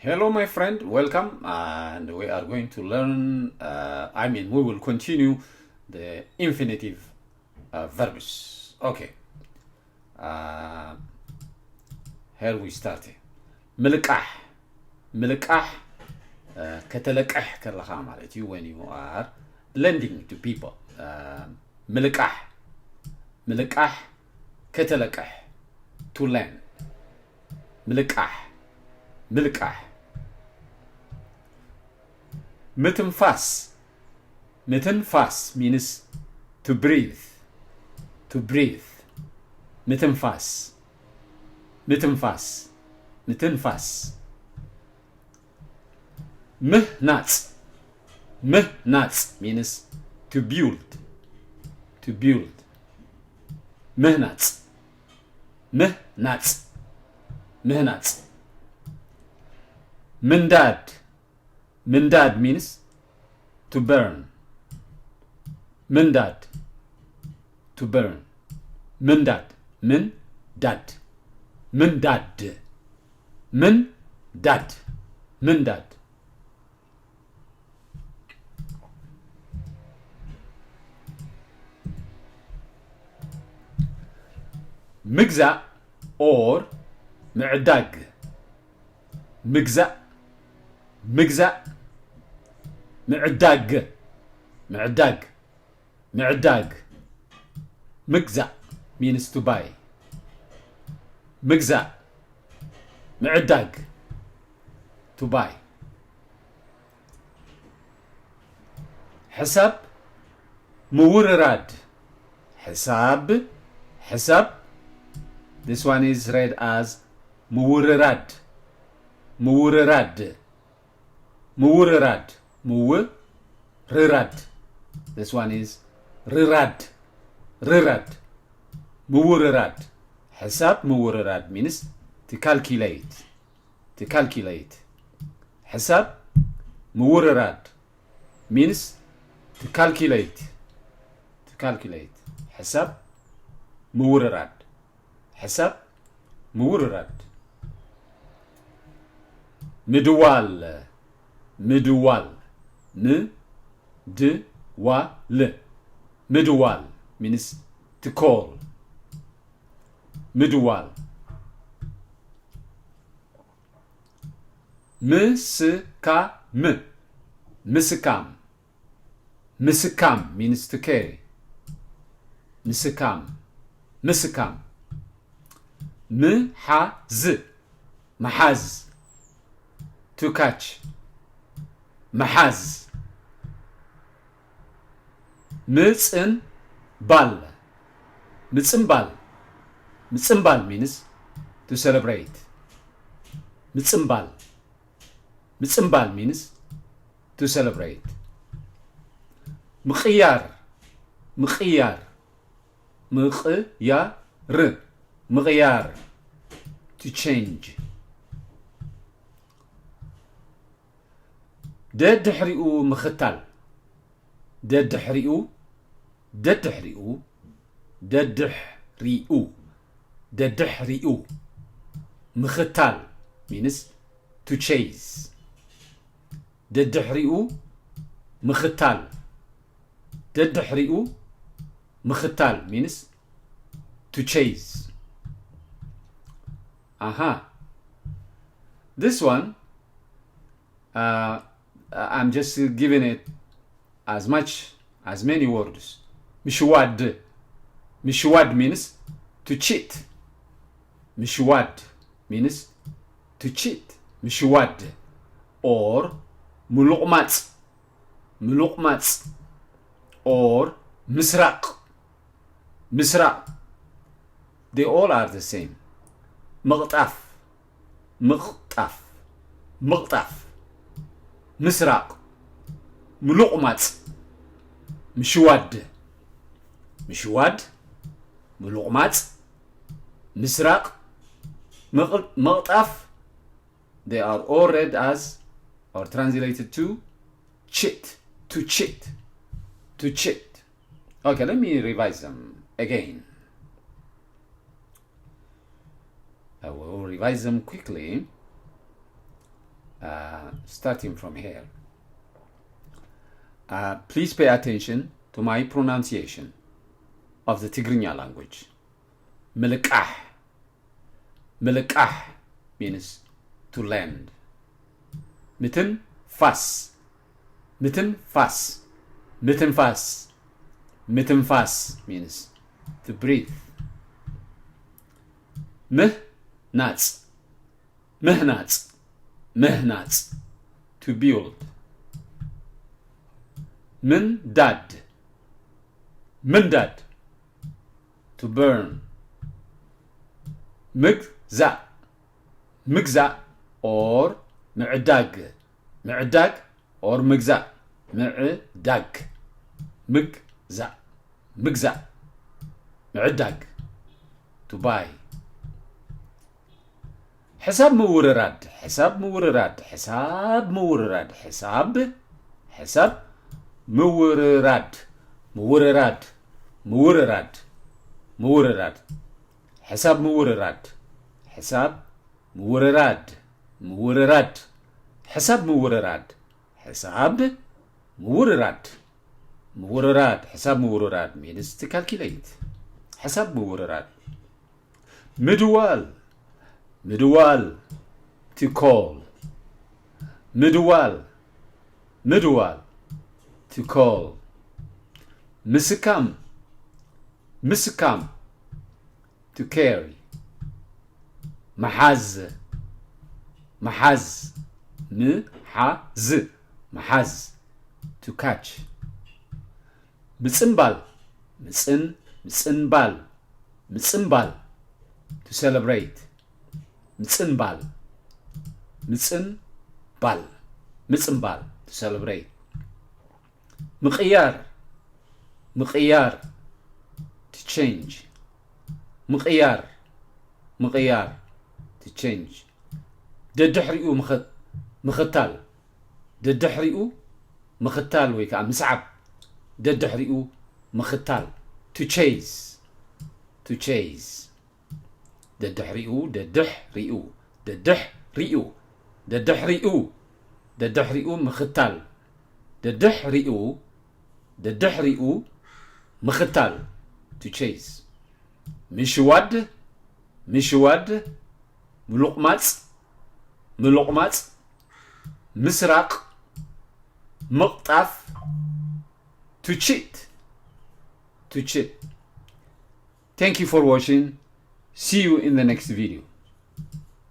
Hello, my friend, welcome. And we are going to learn, uh, I mean, we will continue the infinitive uh, verbs. Okay. Uh, here we start. ምልቃሕ ምልቃሕ ከተለቅሕ ከለኻ ማለት እዩ። When you are lending to people. ምልቃሕ ምልቃሕ ከተለቅሕ to lend ምልቃሕ ምልቃሕ ምትንፋስ ምትንፋስ means to breathe to breathe ምትንፋስ ምትንፋስ ምትንፋስ ምህናጽ ምህናጽ means to build to build ምህናጽ ምህናጽ ምህናጽ ምንዳድ ምንዳድ means to burn ምንዳድ to burn ምንዳድ ምንዳድ ምንዳድ ምንዳድ ምንዳድ ምግዛእ or ምዕዳግ ምግዛእ ምግዛእ ምዕዳግ ምዕዳግ ምዕዳግ ምግዛእ means to buy ምግዛእ ምዕዳግ to buy ሕሳብ ምውርራድ ሕሳብ ሕሳብ this one is read as ምውርራድ ምውርራድ ምውርራድ ምውርራድ this one is ርራድ ርራድ ምውርራድ ሕሳብ ምውርራድ means to calculate to calculate ሕሳብ ምውርራድ means to calculate to calculate ሕሳብ ምውርራድ ሕሳብ ምውርራድ ምድዋል ምድዋል ምድዋል ምድዋል means to call ምድዋል ምስካም ምስካም ምስካም means to carry ምስካም ምስካም ምሓዝ ምሓዝ to catch ምሓዝ ምጽንባል ምጽንባል ምጽንባል means to celebrate ምጽንባል ምጽንባል means to celebrate ምቕያር ምቕያር ምቕያር ምቕያር to change ደድሕሪኡ ምኽታል ደድሕሪኡ ደድሕሪኡ ደድሕሪኡ ደድሕሪኡ ምኽታል means to chase ደድሕሪኡ ምኽታል ደድሕሪኡ ምኽታል means to chase ኣሃ this one uh, I'm just giving it as much as many words ምሽዋድ ምሽዋድ means to cheat ምሽዋድ means to cheat ምሽዋድ or ምሉቕማጽ ምሉቕማጽ or ምስራቕ ምስራቕ they all are the same ምቕጣፍ ምቕጣፍ ምቕጣፍ ምስራቕ ምሉቕማጽ ምሽዋድ ምሽዋድ ምሉቕማጽ ምስራቕ ምቕጣፍ they are all read as or translated to cheat to cheat to cheat okay let me revise them again I will revise them quickly. Uh, starting from here. Uh, please pay attention to my pronunciation of the Tigrinya language. ምልቃሕ ምልቃሕ means to lend። ምትንፋስ ምትንፋስ ምትንፋስ ምትንፋስ means to breathe። ምህናጽ ምህናጽ ምህናጽ to build። ምንዳድ ምንዳድ to burn። ምግዛእ ምግዛእ or ምዕዳግ ምዕዳግ or ምግዛእ ምዕዳግ ምግዛእ ምግዛእ ምዕዳግ to buy። ሕሳብ ምውርራድ ሕሳብ ምውርራድ ሕሳብ ምውርራድ ሕሳብ ሕሳብ ምውርራድ ምውርራድ ምውርራድ ምውርራድ ሕሳብ ምውርራድ ሕሳብ ምውርራድ ምውርራድ ሕሳብ ምውርራድ ሕሳብ ምውርራድ ምውርራድ ሕሳብ ምውርራድ means to calculate። ሕሳብ ምውርራድ ምድዋል ምድዋል to call። ምድዋል ምድዋል to call። ምስካም ምስካም to carry። ምሓዝ ምሓዝ ምሓዝ ምሓዝ to catch። ምጽንባል ምጽን ምጽንባል ምጽንባል to celebrate። ምጽንባል ምጽንባል ምጽንባል to celebrate። ምቕያር ምቕያር to change። ምቕያር ምቕያር to change። ደድሕሪኡ ምኽ- ምኽታል ደድሕሪኡ ምኽታል ወይ ከዓ ምስዓብ ደድሕሪኡ ምኽታል to chase to chase። ደድሕሪኡ ደድሕሪኡ ደድሕሪኡ ደድሕሪኡ ደድሕሪኡ ምኽታል ደድሕሪኡ ደድሕሪኡ ምኽታል to chase። ምሽዋድ ምሽዋድ ምሉቕማጽ ምሉቕማጽ ምስራቕ ምቕጣፍ to cheat to cheat። Thank you for watching. See you in the next video.